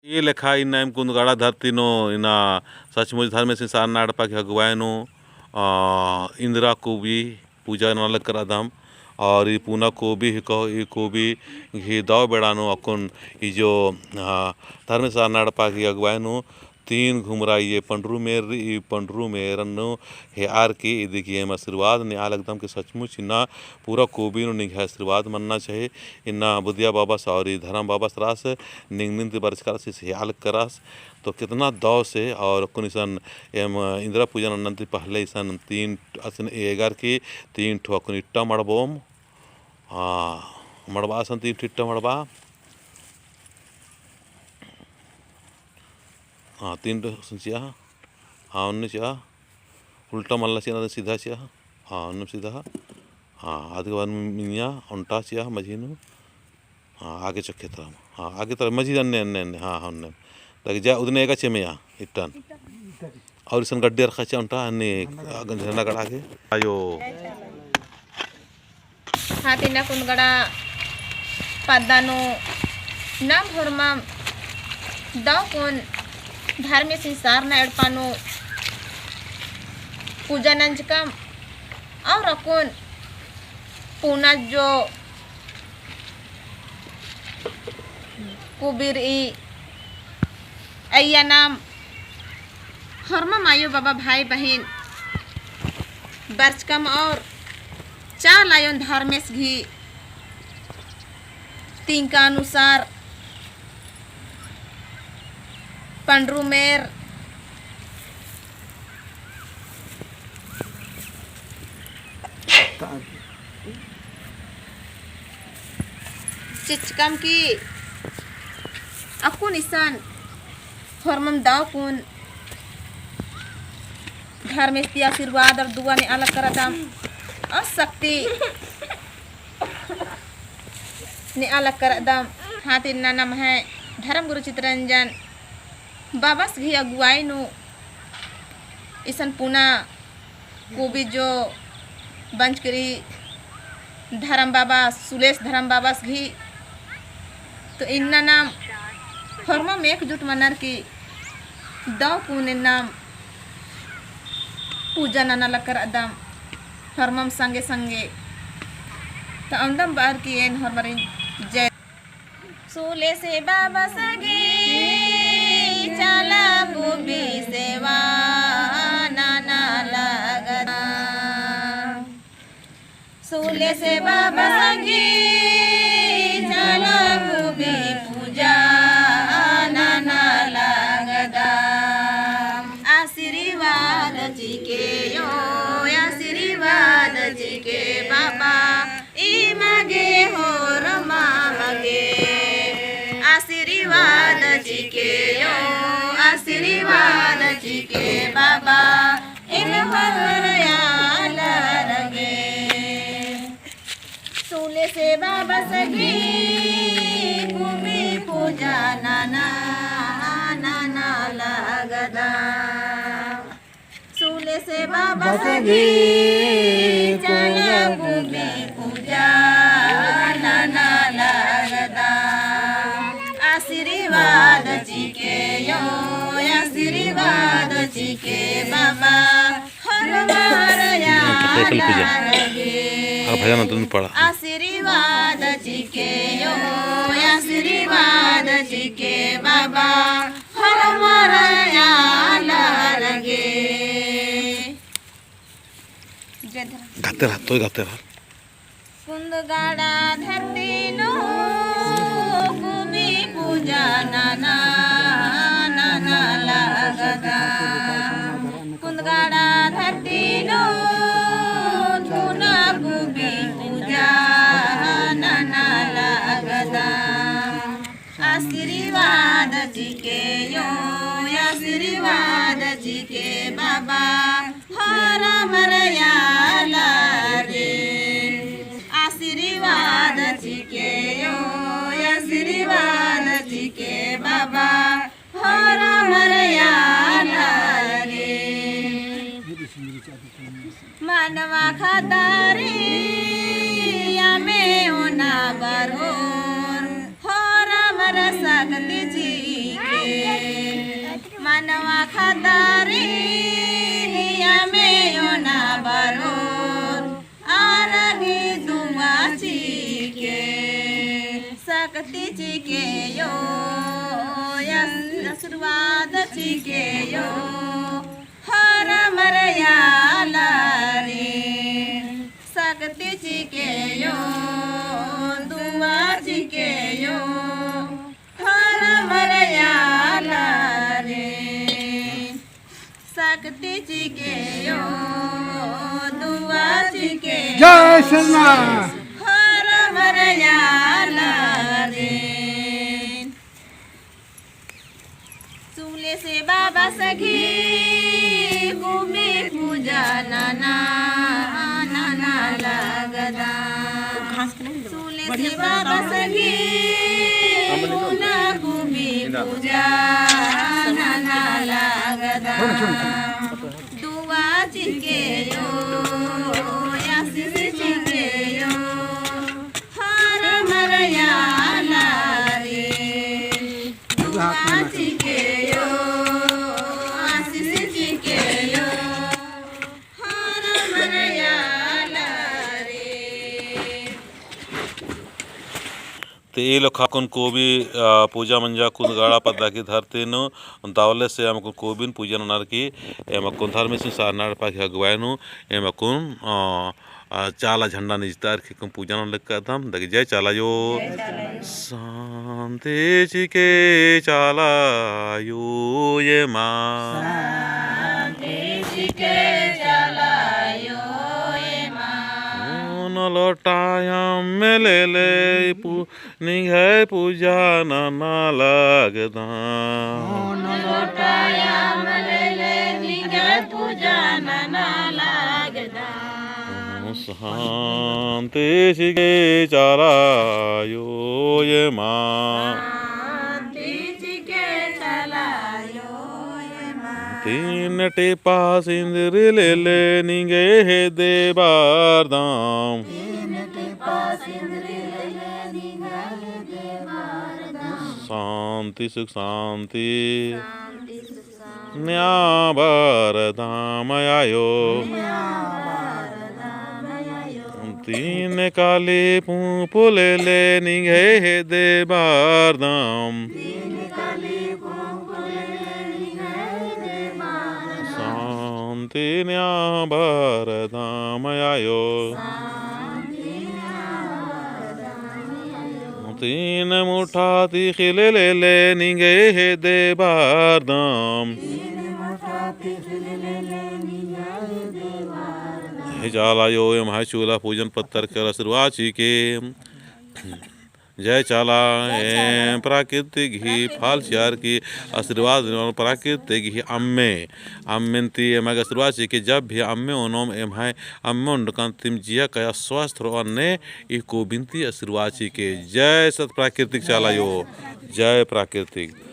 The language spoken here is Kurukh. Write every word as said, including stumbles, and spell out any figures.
ई लेखा इन्ना एम कुन्दगाड़ा धरती नू इन्ना सचमुच धर्मेसिन सरना एड़पा की अगुवाई नू, आ, इंदिरा कुबी पूजा नना लगदम। और ई पुना कुबी ही कहो, ई कुबी गही दव बेड़ा नू अक्कुन ई जो, आ, धर्मेस सरना एड़पा की अगुवाई नू तीन घुमरा ई पंडरू मेर, ई पंडरू मेरन नू हेआर की इदी गही एम आशीर्वाद नेआ लगदम कि सचमुच इन्ना पूरा कुबी नू निंग्है आशीर्वाद मन्ना चाही। इन्ना बुधिया बाबस और ई धरम बाबस रअस, निंग्निन ती बरचका रअस, इस हेआल करस। तो कितना दव से और अक्कुन इसन एम इंदिरा पूजा नन्नन ती पहले इसन तीन असन एगर की तीन ठो अक्कुन इट्टा मड़बोम। हाँ, मड़बा असन तीन ठो इट्टा मड़बा। हाँ, तीन ठो असन चिआ। हाँ, उन्ने चिआ। उल्टा मल्ला चिआ, सीधा चिआ। हाँ, उन्ने सीधा। हाँ, आदि के बाद मिंजा ओन्टा चिआ मझी नू। हाँ, आगे चक्के तरह। हाँ, आगे तरह मझी अन्ने, अन्ने, अन्ने। हाँ, हाँ, अन्ने। ताकि जा उदने एगा चेमे या, इट्टन। और इसन गड्डी रखा चिआ ओन्टा, अन्ने झरना गड़ा के। आयो। हाँ, ती इन्ना कुन्दगाड़ा पद्दा नू नाम होरमम दव कुन धर्मेसिन सरना एड़पा नू पूजा नंजकम और अक्कुन पुना जो कुबी रई अइय्या नाम होरमम आयो बाबा भाई बहिन बरचकम और चाला आयोन धर्मेस गही तिंका अनुसार पंडरू मेर चिचकम की अक्कुन इसन होरमम दव कुन धर्मेस ती आशीर्वाद और दुआ नेआ लगदम और शक्ति नेआ लगदम। हाँ, ती इन्ना नम्है धर्म गुरु चितरंजन बाबस गही अगुवाई नू इसन पुना कुबी जो बंचकरी धरम बाबा, सुलेस धरम बाबस गही। तो इन्ना नाम होरमम एकजुट मनर की दव कुन नाम पूजा नना लगदम होरमम संगे संगे। तो औंदम बअर की एन होरमारिन जय। सुलेस बाबस गही चाला कुबी सेवा नना लगदम। सुलेस बाबस गही चाला कुबी पूजा नना लगदम। आशीर्वाद चिके यो, आशीर्वाद चिके बाबा, इमा गे होरमम गे। आशीर्वाद चिके यो, आशीर्वाद चिके बाबा, एन होरमर आलर गे। सुलेस बाबस गही कुबी पूजा नना, नना लगदम। सुलेस बाबस गही चाला कुबी पूजा नना लगदम। आशीर्वाद चिके यो, आशीर्वाद चिके बाबा, होरमर आलर गे। आशीर्वाद चिके यो, आशीर्वाद चिके बाबा, होरमर आलर गे। जय धर्म। गाते रह, तो गाते रह। कुन्दगाड़ा धरती नू कुबी पूजा नना, नना लगदम। कुन्दगाड़ा धरती नू पुना कुबी पूजा नना लगदम। आशीर्वाद चिके यो, आशीर्वाद चिके बाबा, होरमर आलर गे। आशीर्वाद चिके यो, आशीर्वाद चिके बाबा, होरमर आलर गे। मानवा खतरी अम्म ओना बरओर, होरमर शक्ति चिके। खदारी नियमे ओना बरोर, आरगी दुआ चिके। शक्ति चिके यो, आस-, आशीर्वाद चिके यो, हर मरयाला रे। शक्ति चिके यो, दुआ चिके यो, हर मरयाला रे। शक्ति चिके यो, दुआ चिके यो, जय सरना। हर मरयाला रे। सुले से बाबा सखी कुबी पूजा नना, नना लगदा। सुले से बाबा सखी कुना कुबी पूजा नना लगदा। दुआ चिके यो, आशीष चिके यो, हर मरयाला रे। दुआ चिके यो, आशीष चिके यो, हर मरयाला रे। ते ई लेखा अक्कुन कोबी, आ, पूजा मंजा कुन गाड़ा पद्दा की धरती नू, दवले से एम अक्कुन कोबिन पूजा ननर की, एम अक्कुन धर्मेसिन सरना एड़पा की अगुवाई नू, एम अक्कुन, आ, आ, चाला झंडा निजतार की कुन पूजा नन लगदम, दगी जय चाला यो। जय चाला यो। शांति चिके चाला यो एमा। शांति चिके चाला यो एमा। ओन लोटा अम्म लेले पू-, निंग्है पूजा नना लगदम। ओन लोटा अम्म लेले निंग्है पूजा नना लगदम। शांति चिके चाला यो एमा। शांति चिके चाला यो एमा। तीन टिपा सिंदरी लेले निंग्है हेद्दे बरदम। तीन टिपा सिंदरी लेले निंग्है हेद्दे बरदम। शांति सुख शांति। शांति सुख शांति। न्या बरदम आयो। न्या बरदम आयो। तीन काली पूंप लेले निंग्है हेद्दे बरदम। तीन काली पूंप लेले निंग्है हेद्दे बरदम। शांति न्या बरदम आयो। तीन मुठा तीख़ी लेले निंग्है हेद्दे बरदम। हे चाला यो एम्है चूल्हा पूजन पत्तर कर आशीर्वाद चिके। जय चाला, जय चाला। एम प्राकृतिक ही फल चिअर की आशीर्वाद ननोम, प्राकृतिक ही अम्मे, अम्मेन ती एम्है आशीर्वाद चिके। जब भी अम्मे ओनोम एम्है अम्मे ओंडकन तिम जिया काया स्वस्थ रओन ने ई कोबिन ती आशीर्वाद चिके। जय सत प्राकृतिक चाला यो, जय प्राकृतिक।